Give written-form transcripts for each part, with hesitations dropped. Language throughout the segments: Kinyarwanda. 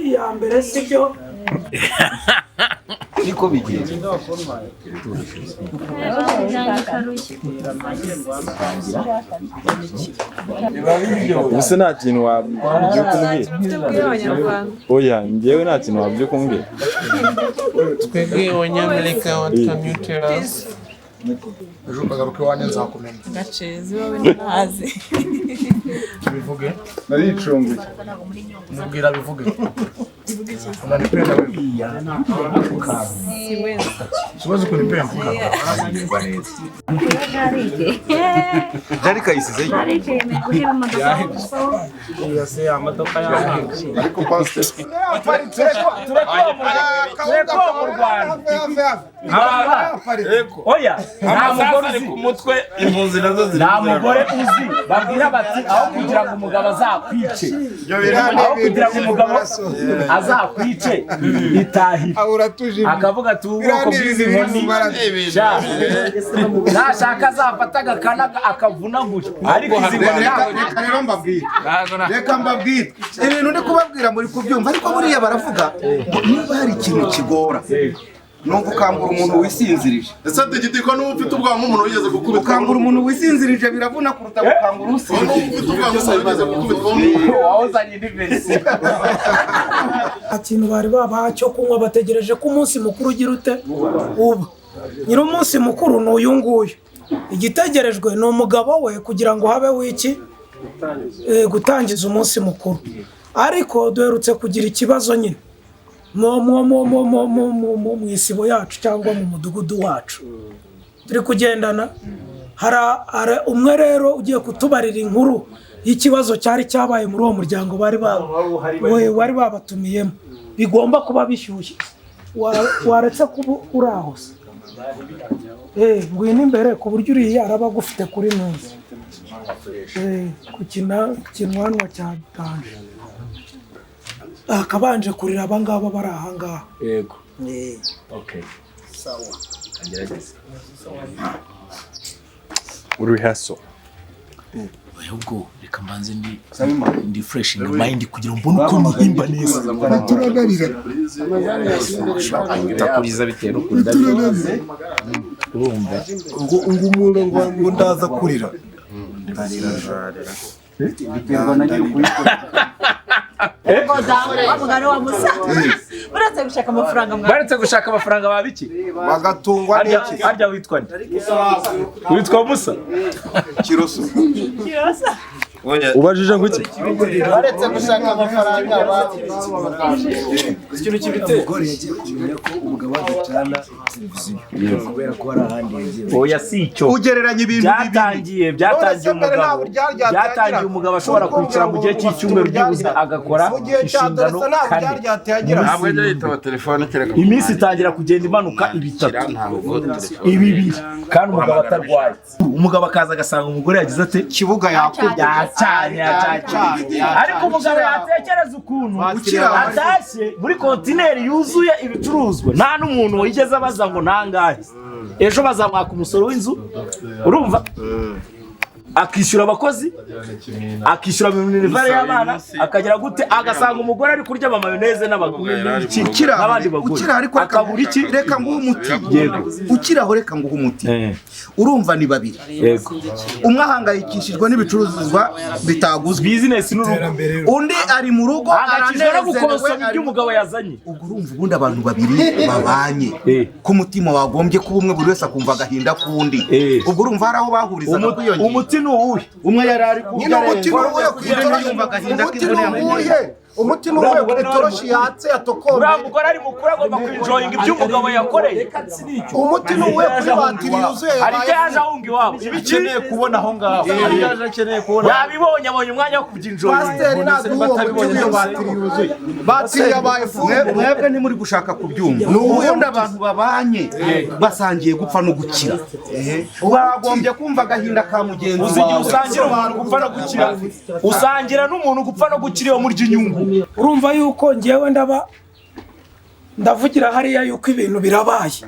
Iya mbere, sibyo? Niko bigenze. Ubuse nta kintu wabyuka umbwira? Oya, njyewe nta kintu wabyuka umbwira. Twebwe Abanyamerika, what can you tell us? Ejo ukagaruka iwanjye nzakumenya. Gacezi wowe ntazi. Bivuge. Naricunguye. Mubwira bivuge. Unanipenda wewe? Siwezi. Siwezi kunipenda. Jari kayisizeyo. Ariko pastor Tureko mu Rwanda. Oya, nta mugore uzi ku mutwe, impunzi nazo ziri. Nta mugore uzi babwira bati aho kugira ngo umugabo azakwice, aho kugira ngo umugabo azakwice, itahire, akavuga ati ubu bwoko bw'izi nkoni sha, nashaka azafata agakana akavunagura, ariko izi nkoni Reka rero mbabwire, reka mbabwire ibintu ndi kubabwira muri kubyumva, ariko buriya baravuga ngo niba hari ikintu kigora ni ugukangura umuntu wisinzirije. Ese Digidi, ko n'uba ufite ubwoba nk'umuntu wigeze gukubitwa? Gukangura umuntu wisinzirije biravuna kuruta gukangura usinziriye. Ufite ubwoba nk'umuntu wigeze gukubitwa? Wawuzanye indi version. Nta kintu bari babaha cyo kunywa, bategereje ko umunsi mukuru ugira ute? Uba. Nyiri umunsi mukuru ni uyu nguyu. Igitegerejwe ni umugabo we kugira ngo habeho iki? Gutangiza umunsi mukuru. Ariko duherutse kugira ikibazo nyine mu isibo yacu cyangwa mu mudugudu wacu turi kugendana. Hari umwe rero ugiye kutubarira inkuru y'ikibazo cyari cyabaye muri uwo muryango bari babatumiyemo. Bigomba kuba bishyushye. Waretse kuba uri aho se? Ngwino imbere ku buryo uriya araba agufite kuri ntuzi. Ku kinwanwa cya danje akabanje kurira abangaba bari ahangaha. Yego, okay, kagerageze. Uri haso. Ahubwo reka mbanze ndi freshinga mind kugira ngo mbone uko nihimba neza. Turanarira. Utakuriza bitewe n'ukuntu. Urumva ngo umuntu ngo ndaza kurira. Biterwa na nyiri ukuyikora. Mugani wa Musa, uretse gushaka amafaranga mwa Baretse gushaka amafaranga babiki. Bagatungwa n'iki? Harya witwa nde? Witwa Musa. Kiroso. Kirosa. Ubajije ngo iki? Baretse gushaka amafaranga. Ikintu kibiteye, umugore yagiye kumenya ko umugabo adacana televiziyo kubera ko hari ahandi yagiye. Oya, si icyo. Ugereranya ibintu. Byatangiye umugabo, byatangiye umugabo ashobora kwicara mu gihe cy'icyumweru byibuze agakora inshingano kane. Ntabwo ajya yitaba telefone kereka Iminsi itangira kugenda imanuka, ibitatu, ntabwo telefone ibibiri, kandi umugabo atarwaye. Umugabo akaza agasanga umugore yagize ate? Kibuga yakubye. Yacanye, yacanye. Ariko umugabo yatekereza ukuntu atashye muri kontineri yuzuye ibicuruzwa, nta n'umuntu wigeze abaza ngo nangahe, ejo bazamwaka umusoro w'inzu, urumva, akishyura abakozi, akishyura minerivare y'abana, akagera gute, agasanga umugore ari kurya amamayoneze n'abandi bagore. Ukiri ariko reka Akabura iki? Reka nguhe umuti. Yego. Ukiri aho, reka nguhe umuti. Urumva ni babiri. Yego. Umwe ahangayikishijwe n'ibicuruzwa bitaguzwe. Bizinesi n'urugo. Undi ari mu rugo. Ahangayikishijwe no Aranezerewe, gukonsoma ibyo umugabo yazanye. Ubwo urumva ubundi abantu babiri babanye ku mutima wagombye kuba umwe, buri wese akumva agahinda k'undi. Ubwo urumva hari aho bahurizaga kwiyongera. Umuti ni uwuhe? Umwe yari ari Nyine umuti ni uwuhe ku itoroshi? Yumva agahinda Umuti ni k'imvune. uwuhe? Umuti ni uwuhe ku itoroshi yatse yatokombeye? Uriya mugore ari mukuru, agomba kwinjoyinga ibyo umugabo yakoreye. Umuti ni uwuhe kuri batiri yuzuye Hari ibyo yabaye? yaje ahunga iwabo. Ibyo ukeneye kubona aho ngaho, hari ibyo yaje akeneye kubona. Yabibonye, abonye umwanya wo kubyinjoyinga. Pasiteri naduha uwo muti w'iyo batiri yuzuye, batiri yabaye full. Mwebwe ntimuri gushaka kubyumva. Ni uwuhe Ubundi muti? abantu babanye basangiye gupfa no gukira, wagombye kumva agahinda ka mugenzi Uzi igihe wawe. usangira umuntu gupfa no gukira? Usangira n'umuntu gupfa no gukira iyo murya inyungu. Urumva yuko ngewe ndaba ndavugira hariya yuko ibintu birabaye.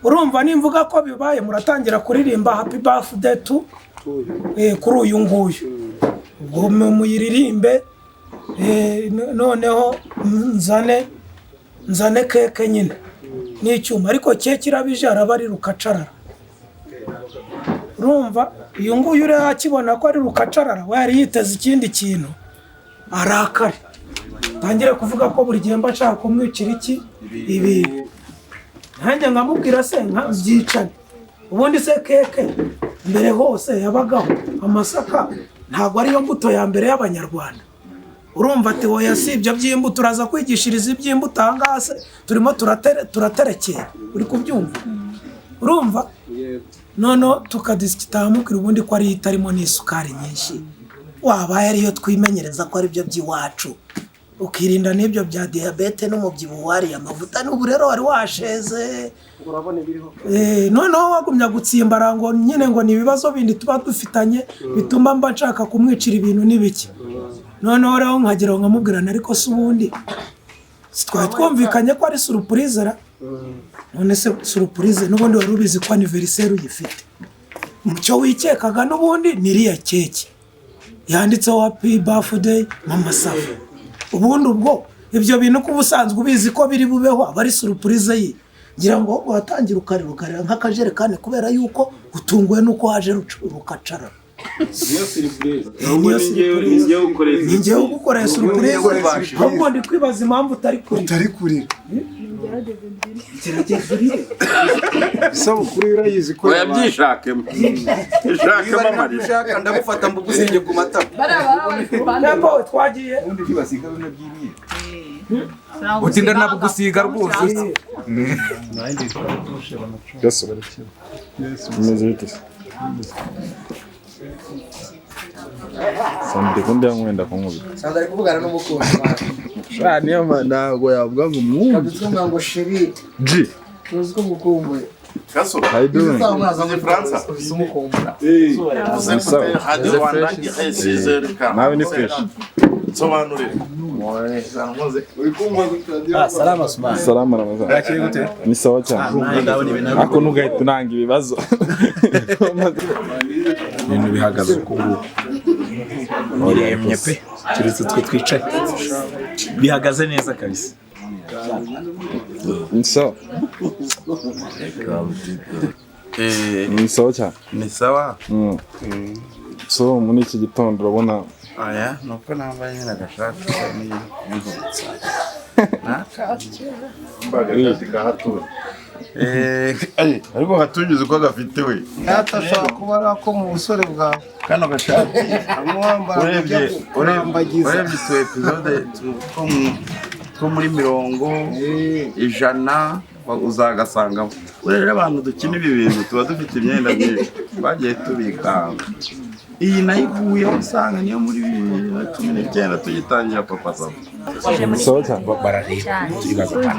Urumva nimvuga ko bibaye, muratangira kuririmba "Happy birthday to" kuri uyu nguyu. Ubwo muyiririmbe. Noneho nzane keke nyine n'icyuma, ariko keke irabije araba ari rukacarara. Urumva uyu nguyu rero akibona ko ari rukacarara, we yari yiteze ikindi kintu, arakare tangire kuvuga ko buri gihe mba nshaka kumwicira iki ibintu. Nanjye nkamubwira se nkabyicane. Ubundi se keke mbere hose yabagaho amasaka, ntabwo ariyo mbuto ya mbere y'Abanyarwanda. Urumva ati oya si ibyo by'imbuto, uraza kwigishiriza iby'imbuto aha ngaha se turimo turaterekera, uri kubyumva? Urumva noneho tukadisikita amubwira ubundi ko ariyo itarimo n'isukari nyinshi, wabaye ariyo twimenyereza ko aribyo by'iwacu, ukirinda n'ibyo bya diyabete n'umubyibuho wariye amavuta. N'ubu rero wari washeze. Noneho wagumya gutsimbara ngo nyine ngo ni ibibazo bindi tuba dufitanye bituma mba nshaka kumwicira ibintu n'ibiki. Noneho rero nkagira ngo nkamubwirana, ariko se ubundi twari twumvikanye ko ari surprise ra? None se surprise n'ubundi wari ubizi ko anniversaire uyifite, mucyo wikekaga n'ubundi ni iriya keke yanditseho happy birthday Mama Sava. Ubundi ubwo ibyo bintu ko ubusanzwe ubizi ko biri bubeho aba ari surprise ye. Ngira ngo watangira ukarira ukarira nk'akajerekani kubera yuko utunguwe n'uko haje rukacarara. Niyo surprise. Niyo surprise. Ni njyewe ugukoreye surprise, ahubwo ndi kwibaza impamvu utari kurira. Utari kurira. Gerageza urire. Isabukuru urayizi ko Oya byishakemo. Ishakemo amarira. Ushaka ndamufata mbugusinge ku matama. Nembo twagiye. Ubundi ntibasiga bimwe by'imyeru. Utinda nabugusiga rwose. Yesu. Bimeze bite se? Sandi kundi yankwenda kunkubita. Sandi ari kuvugana n'umukunzi wawe. Sha niyo ntabwo yavuga ngo mwumve. Kabisa ngo sheri. G. Tuzi ko ngukumbuye. Kaso. How you doing? Igifaransa. Umukumbura. Vous écoutez Radio Rwanda 6h40. Nawe ni fresh. Sobanurire. Salama Sumana. Salama Ramazan. Urakiri gute? Ni sawa cyane. Ariko ntugahita unanga ibibazo. Ibintu bihagaze uku nguku. Biremye pe. Keretse twe twicaye. Bihagaze neza kabisa. Ni sawa. Ni sawa cyane. Ni sawa. So muri iki gitondo urabona Aya nuko nambaye nyine agashati n'inkweto. Ariko hatunyuze uko gafite we. Natashaka kuba ari ako mu busore bwawe. Kano gashati urebye urebye tu episode two muri 100 uzagasangamo. Urebe abantu dukina ibi bintu tuba dufite imyenda myinshi bagiye tubika. Iyi nayo iguyeho usanga niyo muri 2019 tugitangira Papa Sava. Sawa cyane. Barareba.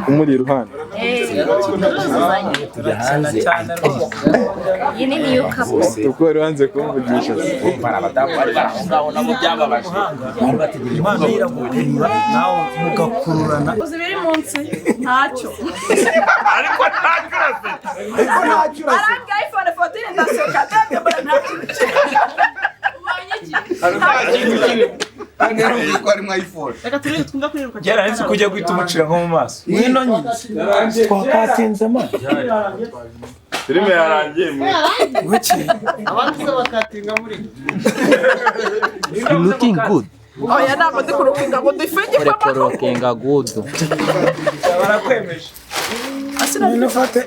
Umuri iruhande. Tujya hanze. Iyi ni new couple. Uko wari wanze kumvugisha. Abadamu bari bari aho ngaho nabo byababaje. Bari bategereje Imana iragukurura nawe mugakururana. Uzi biri munsi ntacyo. Ariko ntacyo urafite. Ariko ntacyo urafite. Arambwira iPhone 14 ndaseka ndabyo mbona ntacyo. Ubonye iki? Byarahise kujya guhita umucira nko mu maso. Ngwino nyine. Twakatinze ma. Filime yarangiye mwe. Buki. Abandi se bakatinga muri. You looking good. Oya ntabwo ndi kurukinga ngo dufinge Uri kurukinga good. Barakwemeje. Ngwino ufate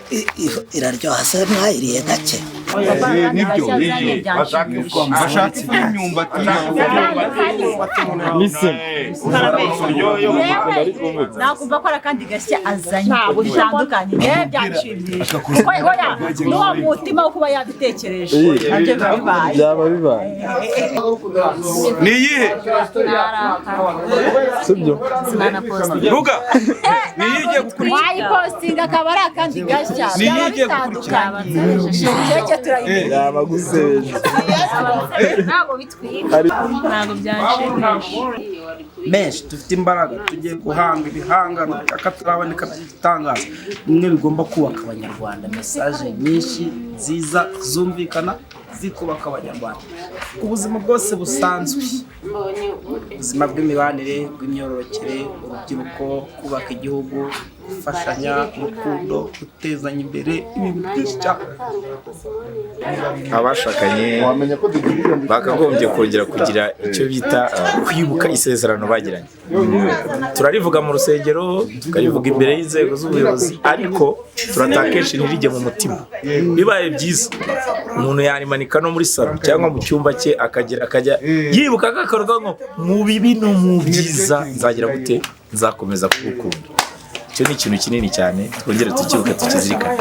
iraryoha se mwayiriye gake. Nibyo bashaka iby'imyumbati. Listen. Nakumva ko ari akandi gashya azanye bitandukanye byanshimishije. Oya n'uwo mutima wo kuba yabitekereje nabyo biba bibaye. Byaba bibaye. Ni iyihe? Sibyo? Ruga. Ni iyihe igiye gukurikira? Wayipostinga akaba ari akandi gashya Ni iyihe byaba igiye gukurikira? bitandukanye. Keke turayimenya. Yaba gusebeje. Ntabwo bitwika. Ntabwo byanshimisha. Menshi dufite imbaraga tugiye guhanga ibihangano akataraboneka by'igitangaza bimwe bigomba kubaka Abanyarwanda. Message nyinshi nziza zumvikana Zikubaka Abanyarwanda ubuzima bwose busanzwe, ubuzima bw'imibanire, bw'imyororokere, urubyiruko, kubaka igihugu, gufashanya, urukundo, gutezanya imbere, ibintu byinshi cyane. Abashakanye bakagombye kongera kugira icyo bita kwibuka isezerano bagiranye. Turarivuga mu rusengero, tukarivuga imbere y'inzego z'ubuyobozi, ariko turataha kenshi ntirijye mu mutima. Bibaye byiza umuntu yarimanika no muri salo cyangwa mu cyumba cye, akagera akajya yibuka akakorwa ngo mu bibi no mu byiza nzagira gute, nzakomeza kugukunda. Icyo ni ikintu kinini cyane, twongere tukibuke, tukizirikane.